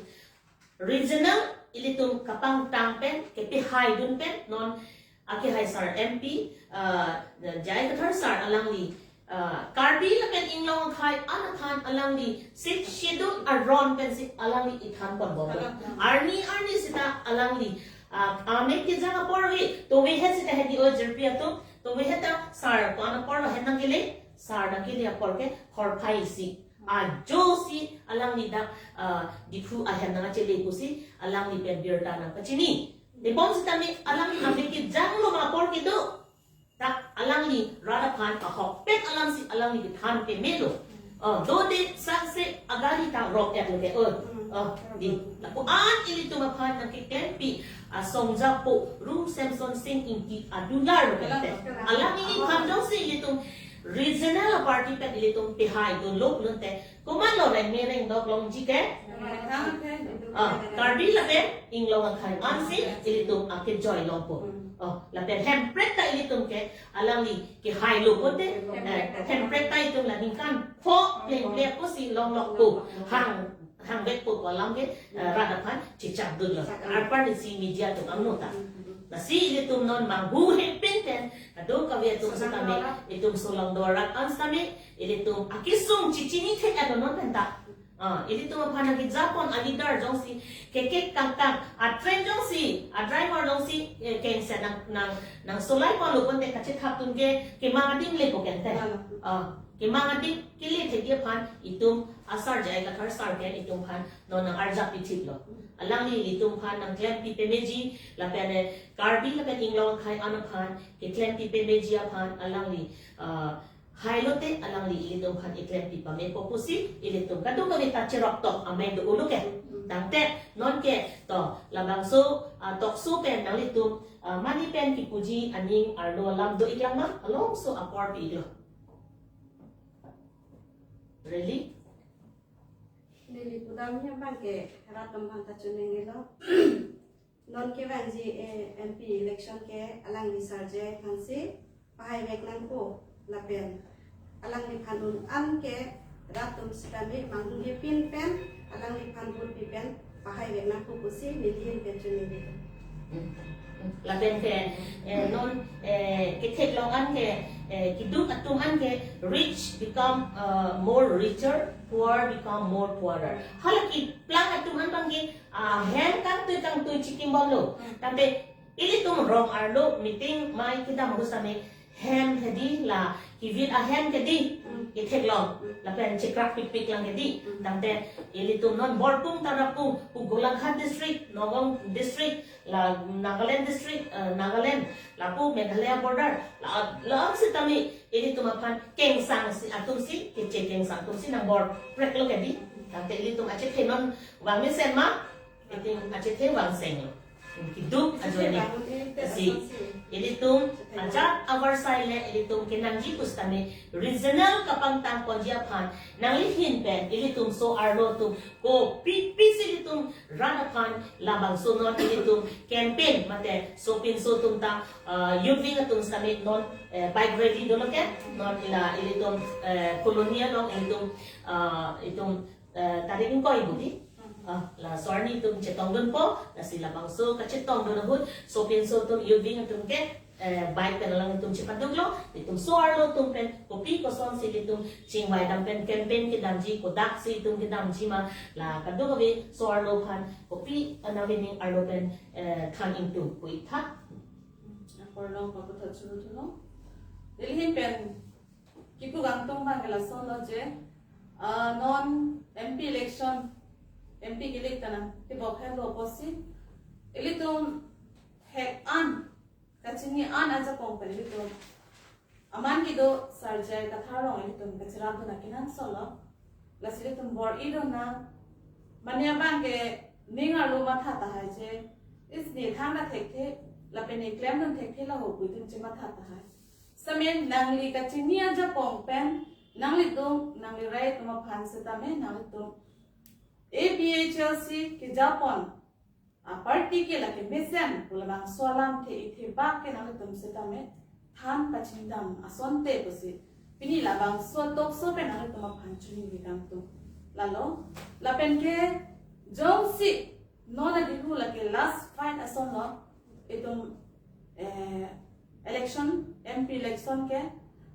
regional ilitum kapangtang pen, kepihaidun pen, non akehai sar M P, ah, J I Kathar sar alangli, ah, Karbi lapen Inglong akhei an aphan alangli Sixth Schedule aron pensi alangli ithan ponbom. Alang. Arni arni sita alangli, ah, amek kejang apor ave, tovehet sita hedi o jirpi atum, tovehet ta sar ko-an apor lo het nangkele, sar nangkele apor ke horphai isi. Ajoksi alangli dak, ah, Diphu ahem nangchele pusi alangli pen birta nangpachini. Tebon sitame alangli amek kejang lo ma apor kedo. Ta alangli rat aphan ahok pen alamsi alangli kethan pemelo. Oh, dode sakse agari ta rok-et lo ke, oh. Oh, di. Lapu-an ilitum aphan nangkeklempi asong japo Ru Semson Sing Ingti adular lo ke. Alangli aphan jongsi ilitum regional party pen ilitum pihaidunlo pulote komatlo rengme rengdok longji ke? Ah, Karbi lapen Inglong akhei ansi ilitum akejoi longpo. Oh, lapen Hemprek ta ilitum ke alangli kehailo pote, eh, Hemprek ta itum la ningkan pho pleng pleng kosi longlokpo, hang, hangvekpo pu alam ke, eh, rat aphan chechakdunlo. Arpar isi media atum angno ta. Lasi ilitum non manghu hepin pen kadokave atum sitame, itum solong dorak an sitame, ilitum akesung chechini thek ano non pen ta. Ah, ilitum aphan nangkejapon a-leader jongsi kekek kangkang, a-train jongsi, a-driver jongsi, eh, kengset nang, nang, nangsolai ponlo pulote kachethapdun ke kemang adim lepo kente. Ah, kemang adim kele thekji aphan itum asar J I Kathar sar ke itum aphan non nang-arjap pithiplo. Alangli ilitum aphan nangklempi pemeji, lapen, eh, Karbi lapen Inglong akhei an aphan keklempi pemeji aphan alangli, ah, hailote alangli ilitum aphan iklempi pamepo pusi ilitum kadokave ta cheroktok amei do-olo ke. Tangte non ke to labangso, ah, tokso pen nanglitum, ah, mani pen kipuji aning arlo alam do-iklang ma, alongso apor pi-iklo. Really? Neli pudam he abang ke rat atum aphan ta choningri lo. Non kevangji, eh, M P election ke alangli sar J I aphansi pahaivek nangpo lapen alangliphan un an ke rat atum sitame manghu hepin pen alangliphan vote pi pen pahaivek nangpo pusi neli ahin pen choningri. Hmm. Hmm. Lapen ke, eh, non, eh, ketheklong an ke, eh, keduk atum an ke rich become, uh, more richer, poor become more poorer. Hala keplang atum an abang ke, ah, hem kangtui kangtui chikim bomlo. Hmm. Tangte ilitum rong arlo meeting mai kedam ahut sitame hem hedi la kivit ahem kedi, hmm, ketheklong. Hmm. Lapen chekrak pikpik lang kedi. Hmm. Tangte ilitum non Borpung, Tarapung, pu Golaghat district, Nagaon district, la Nagaland district, eh, Nagaland, lapu Meghalaya border, la, la sitame ilitum aphan kengsang si atum si, keche kengsang atum si nang bor preklo kedi. Tangte ilitum achethe non vangmesen ma, itum achethe vangsenglo. Keduk ajoine. Si, ilitum ajat avarsai le ilitum kenangji pusitame regional kapangtang ponji aphan nangli ahin pen ilitum so-arlo atum kopi pisi ilitum rat aphan labangso non ilitum campaign mate sopinso atum ta, ah, youth wing atum sitame non, eh, bike rally dolo ke, non ila ilitum, eh, colony along ilitum, ah, itum, eh, tarik ingkoi budi. Ah, la so-arni atum chetongdunpo, lasi labangso kachetongdun ahut sopinso atum youth wing atum ke, eh, bike pen alanglitum chepaduklo, itum so-arlo atum pen kopi kosonsi ilitum chingvai dam pen campaign kedamji, kodaksi itum kedamji ma, la kadokave so-arlo aphan kopi anavini arlo pen, eh, than ingtung pu-ik tha. Akorlong paputhot churu thuno. Neli ahin pen kipu kangtung abang ke lasonlo je, ah, non M P election, M P ke-elect ta nangkebok henlo pusi ilitum hek an, kachini an ajakong pen ilitum aman kedo Sir J I Kathar along ilitum kacherapdun akenangsotlo. Lasi ilitum bor-i dun nang, mane abang ke ning arlo matha tahai je, isi ne thangta thekthe, lapen ne klemdun thekthe laho pu itum chematha tahai. Sitame nangli kachini ajakong pen nanglitum, nangli rai atum aphan sitame nanglitum A P H L C kejapon a party ke lake mesen pu labangso alamthe ithebak ke nanglitum sitame than pachingdam asonte pusi pini labangso talk show pen nanglitum aphan chuningri kangtung. Lalo, lapen ke jongsi non adihu lake last fight asonlo, itum, eh, election, M P election ke,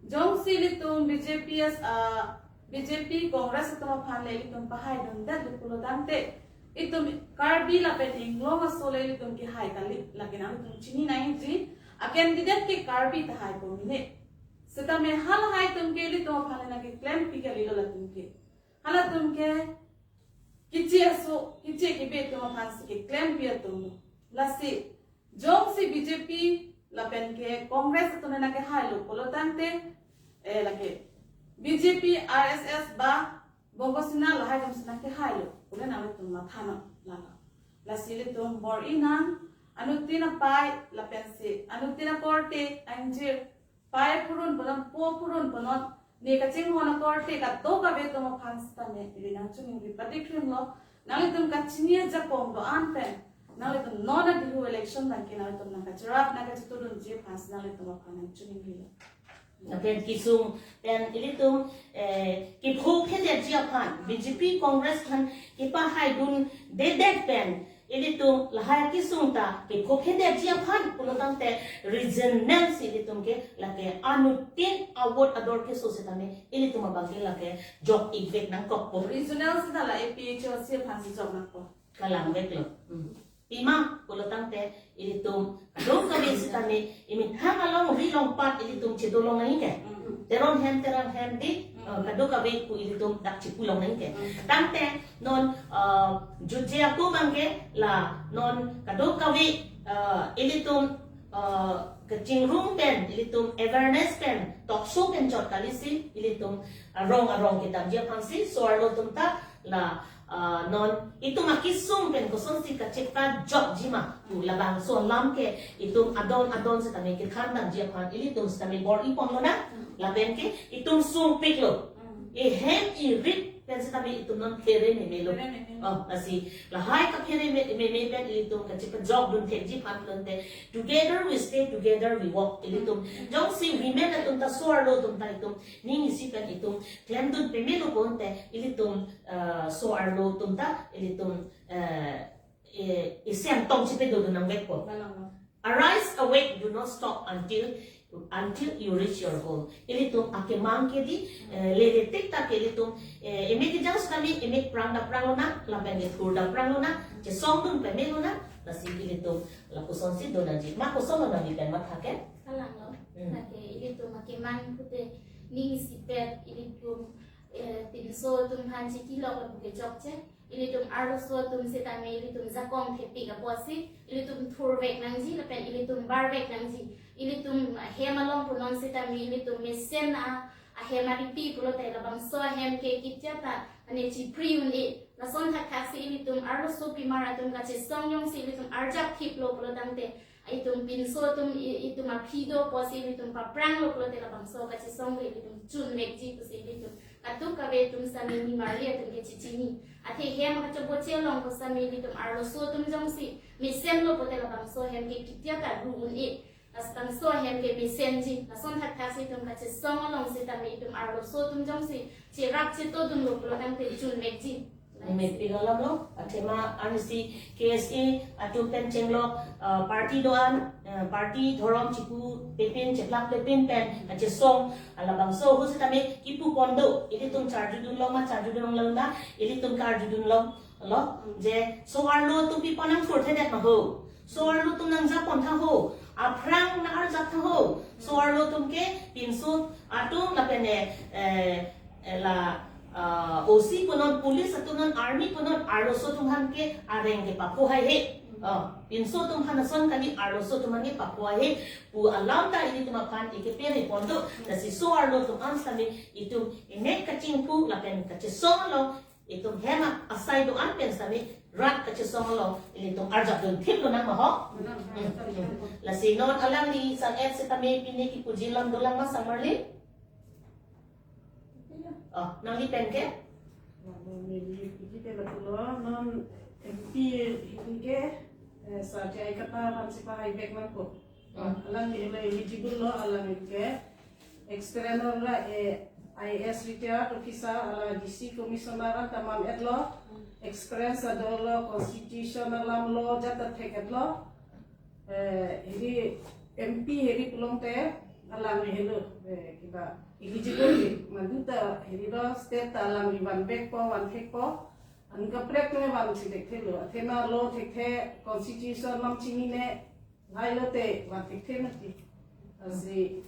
jongsi ilitum B J P as, ah, B J P Congress atum aphan le ilitum pahaidundet pulo tangte, itum Karbi lapen Anglong aso le ilitum kehai kali, lake nangtum chini nangji, a candidate ke Karbi tahai po mine. Sitame halahai atum ke ilitum aphan le nangkeklempi kalilo latum ke. Halatum ke kiche aso, kiche kibe atum aphan si keklempi atum lo. Lasi, jongsi B J P lapen ke Congress atum nangkehailo pulo tangte, eh, lake B J P, R S S ba Bongo Sena lahai atum si nangkehailo pule nangtum mathanon lalo. Lasi ilitum bor-i nang, anuttin apai lapen si anuttin akorte angjir, pai purun punon, po purun punon, ne kachinghon akorte kadokave atum aphan sitame ili nangchuningri patikrimlo, nanglitum kachini ajakong do-an pen, nanglitum non adihu election abang ke nanglitum nangkacherap nangkachetudunji aphan si nanglitum aphan nangchuningrilo. Lapen kesung pen ilitum, eh, kepho phedetji aphan, B J P Congress aphan kepahaidundedet pen, ilitum lahai kesung ta kepho phedetji aphan pulo tangte regional si ilitum ke lake anuttin a-vote ador keso sitame ilitum abang ke lake jok-ikvek nangkokpo. Regional sita la A P H L C aphan si jok nangkok. Kalang veklo. Hmm. Pima pulo tangte ilitum kadokave sitame emethang alongri longpat ilitum chedolong nangji ke. Hmm. Teron hem, Terang hem di, hmm, eh, kadokave pu ilitum dak chipulong nangji ke. Hmm. Tangte non, eh, jutje ako abang ke la non kadokave, eh, ilitum, eh, kachingrum pen, ilitum awareness pen, talk show pen chot kali si ilitum arong arong kedamji aphan si so-arlo atum ta la, ah, non itum akesung pen kosonsi kachepajokji ma pu labangso alam ke itum adon adon sitame kethan damji aphan ilitum sitame bor-i ponlonang, lapen ke itum sungpiklo. Hmm. Ehem erit pen sitame itum non phere memelo. Phere memelo. Oh, lasi lahai kaphere me-, meme pen ilitum kachepajokdun thekji aphan pulote, together we stay, together we walk. Ilitum, hmm, jongsi women atum ta so-arlo atum ta itum ning isi pen itum klemdun pemelo pulote ilitum, eh, so-arlo atum ta ilitum, eh, eh, isi angtong chipedodun nangvekpo. Kalang lo. Arise, awake, do not stop until, until you reach your goal. Ilitum akemang ke di, eh, lele tik tak ke ilitum, eh, emek kejang sitame emek prang dapranglonang, lapen ke thur dapranglonang, chesongdun pemelonang, lasi ilitum lapuson si donangji. Ma kosonlo nangli pen matha ke? Kalang lo. Hmm. Lake ilitum akemang pute ning isipet ilitum, eh, pinso atum aphan chikilok lapu ke chokche. Ilitum arloso atum sitame ilitum jakong thepik apotsi ilitum thurvek nangji lapen ilitum barvek nangji. Ilitum hem along punon sitame ilitum mesen a Ahem aripi pulote labangso ahem ke ketia ta ane chipri un-e. Lason thakthaksi ilitum arloso pimar atum kachesong jongsi ilitum arjap thiplo pulotangte, itum pinso atum i-, itum aphi do pusi ilitum papranglo pulote labangso kachesong ke ilitum chunvekji pusi ilitum kadokave atum sami nimarli atum ke chichini. Athe hem kachoboche along ko sami ilitum arloso atum jongsi mesenlo pulote labangso hem ke ketia ta ru un-e. Labangso ahem ke mesenji. Lason thakthaksi itum kachesong along sitame itum arloso atum jongsi cherap chetodunlo pulotangte chunvekji. Mepilo lamlo, athema arnisi K S A atum pen chenglok, uh, party do-an, uh, party dhorom chipu pepin, cheplak pepin pen kachesong, labangso ahut sitame kipu pon do, ilitum charjudunlong ma charjudunlong ma, ilitum karjudunlong lo, je so-arlo atum pi pon nangthurthedet ma ho, so-arlo atum nangjap pon tha ho, aphrang nang-arjap tha ho, so-arlo atum ke pinso atum lapen, eh, eh, la, ah, O C punon, police atum non, army punon, arloso atum aphan ke areng ke papho haihe. Oh, pinso atum aphan ason kali, arloso atum aphan ke papho haihe pu alam ta ilitum aphan ike pere pon do. Lasi so-arlo atum an sami itum enek kachingpu lapen kachesong along itum hem asai do-an pen sami rat kachesong along ilitum arjap dun thiplo nang ma ho. Lasi non alangli sang-et sitame pini kipuji alam dolang ma sangmarli. Oh, nangli pen ke? Lalu neli piji ke lapulo non M P hini ke, eh, Sar J I Kathar aphan si pahai vek nangpo. Hmm. Alangli helo eligible lo, alangli ke experience lo, eh, I A S retired officer, alang D C commissioner an tamam et lo. Experience adolo, constitution alam lo jat ta thek et lo. Eh, hiri M P hiri pulongte alangli helo, eh, kiba eligible ri, madu ta hiri lo state ta alangli van vekpo, van thekpo, anut kaprek ne van si thekthelo, athema lo thekthe, constitution alam chinine, lahai lote van thekthe mati. Lasi,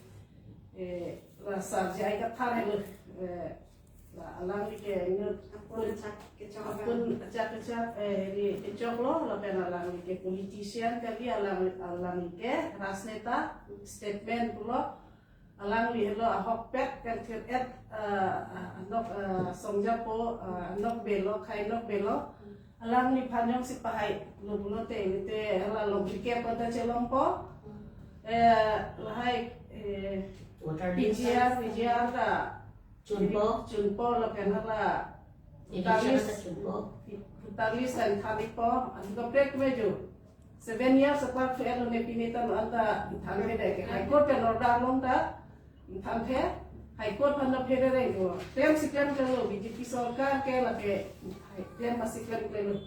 eh, la Sar J I Kathar helo, eh, la alangli ke inut apun achak kechok, apun achak kechok, eh, hiri kechok lo, lapen alangli ke politician kali, alang, alangli ke rajneta, statesman pulo, alangli helo ahokpet kangthir et, eh, anok, eh, songjapo, eh, anok belo, khai nok belo. Alangliphan jongsi pahai lo pulote, lite hala long bikep pada chelongpo. Eh, lahai, eh, Voter list P G R, P G R ta chunpo. Chunpo lapen hala Election voter list, ta chunpo. Voter list ta thanpo. Anut kaprek me jo. Seven years apart fe lo ne pini ta no anta thanthedet ke. High Court pen order long ta thanthe. High Court aphan ta pherere jo. Klem si klemkle lo, B J P sorkar ke lake klem si klemkle lo.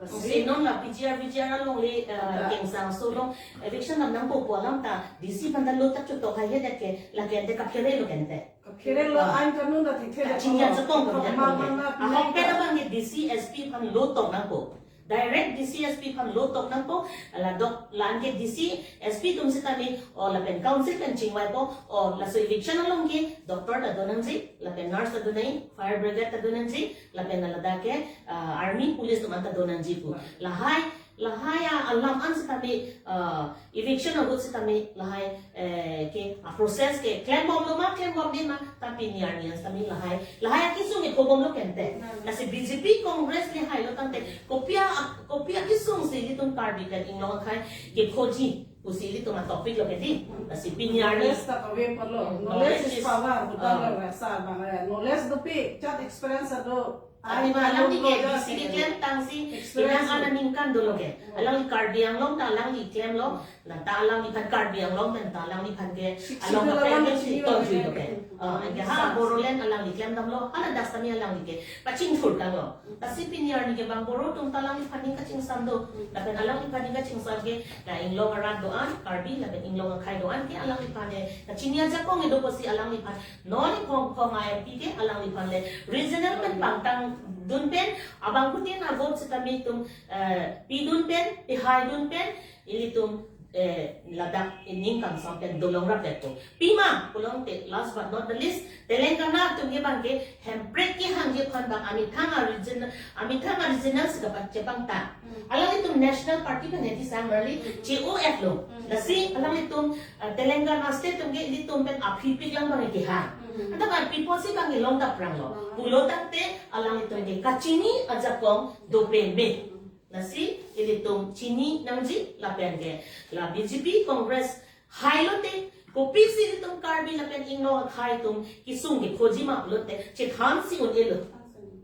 Lasi non la P G R, V G R along le, eh, Kengsang aso along eviction nam nangpo pu alam ta D C aphan ta lo ta chutok haihedet ke, lake ante kaphere lo ke ante. Kaphere lo, ah, ain kanun ta thekthe. Kachingjan chetong ko, ma, ma, ma, ahokpet abang ke D C, S P aphan lo tok nangpo. Direct D C, S P aphan lo tok nangpo, la dok, la-an ke D C, S P atum sitame, o lapen council pen chingvaipo, o laso eviction along ke doctor ta donangji, lapen nurse ta donang, fire brigade ta donangji, lapen ladak ke, ah, army, police atum an ta donangji pu. Lahai, lahai a-alam an sitame, ah, eviction ahut sitame lahai, eh, ke a-process ke klembomlo ma, klembomde ma, ta pini arni an sitame lahai, lahai akesung ke kobomlo ke ante. Lasi B J P Congress le hailo tangte kopi a, kopi akesung si ilitum Karbi pen inglong akhai kekhoji pusi ilitum a-topic lo ke di. Lasi pini arni. Knowledge ta kave palo. Hmm, knowledge is, knowledge is power, ah, betul lo, rasa bang, eh. Knowledge dopik, chat experience ado. Ati ma alangli ke D C keklem tangsi, experience, inang ana ningkan dolo ke. Alangli Karbi Anglong ta alangli klemlo, nang ta alangliphan Karbi Anglong pen ta alangliphan ke, sixty along two ka pen alangli ke si sixty two tonjui lo ke. Ah, anke ha Bodoland alangli klem damlo, hala das tami alangli ke pachingthur tanglo. Lasi pini arni ke bang Bodo atum ta alangliphan ning kachingsam do, lapen alangliphan ning kachingsam ke, la inglong arat do-an, Karbi, lapen inglong akhai do-an ke alangliphan ke, kachini ajakong kedo pusi alangliphan non iphong phong a-M P ke alangliphan le regional pen pangtang dun pen, abangphutin a-vote sitame itum, eh, pidun pen, pihaidun pen, ilitum, eh, ladak ining kangsam pen dolong rapet po. Pima, pulote, last but not the least, Telangana atum ke bang ke, Hemprek kehangji aphan bang amethang a-region, amethang a-regional si kapat chepangtang. Hmm. Alanglitum national party pen hedi sangmarli, hmm, che-o-et lo. Hmm. Lasi alanglitum, uh, Telangana state atum ke ilitum pen aphi piklang bang kehang. Hmm. Anta kan pipo si bang ilong ta prang lo. Pulo tangte alanglitum ke kachini ajakong dopeme. Lasi ilitum chini nangji lapen ke la B J P Congress hai lote kopisi ilitum Karbi lapen Inglong akhei atum kesung ke khoji ma lote chethan si un-elo.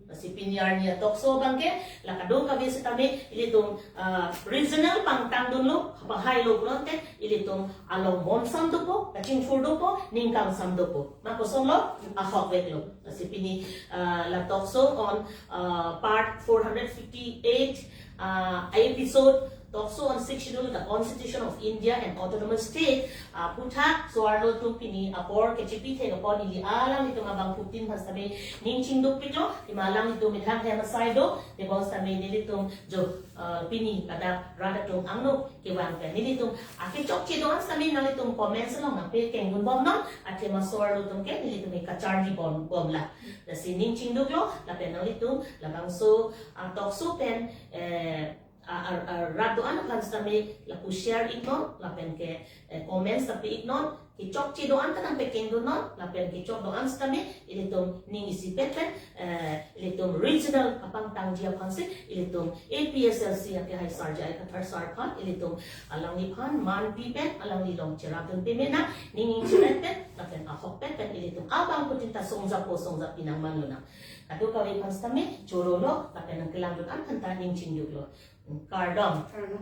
Lasi pini arni a-talk show abang ke la kadokave sitame ilitum ah, regional pangtang dunlo, pahai lo pulote ilitum along bom sam dopo, kachingthur dopo, ningkang sam dopo. Ma kosonlo, ahok veklo. Lasi pini ah, la talk show on ah, part four hundred fifty-eight ah, episode talk show on Sixth Schedule, the Constitution of India and Autonomous State ah, aputhak so-arlo atum pini apor kechepi thek apor neli alanglitum abangphutin aphan sitame ning chingduk pik lo. Tima alanglitum methang hem asai do, tebon sitame nelitum jo ah, pini ladak rat atum angno kevang pen nelitum akechokche do-an sitame nanglitum comments along nangpekeng dun bomnon. Athema so-arlo atum ke nelitum ke kacharli bom bomla. Lasi ning chingduk lo, lapen nanglitum labangso ah, talk show pen eh, ah, ah, ah, rat do-an aphan sitame lapu share iknon, lapen ke eh, comments ta pi iknon, kechokche do-an ta nangpekeng dunnon, lapen kechok do-an sitame ilitum ning isi pen pen eh, ilitum regional apangtangji aphan si ilitum A P S L C akehai sarjai Kathar sar aphan ilitum alangliphan man pi pen alangli along cherap dun peme nang, ning ning cheret pen lapen ahok pen pen ilitum abangphutin ta songjapo songjapi nangman lonang. Kadokave aphan sitame choro lo lapen nangkelang dun-an aphan ta ning chingduk lo. Kardom. Kardom.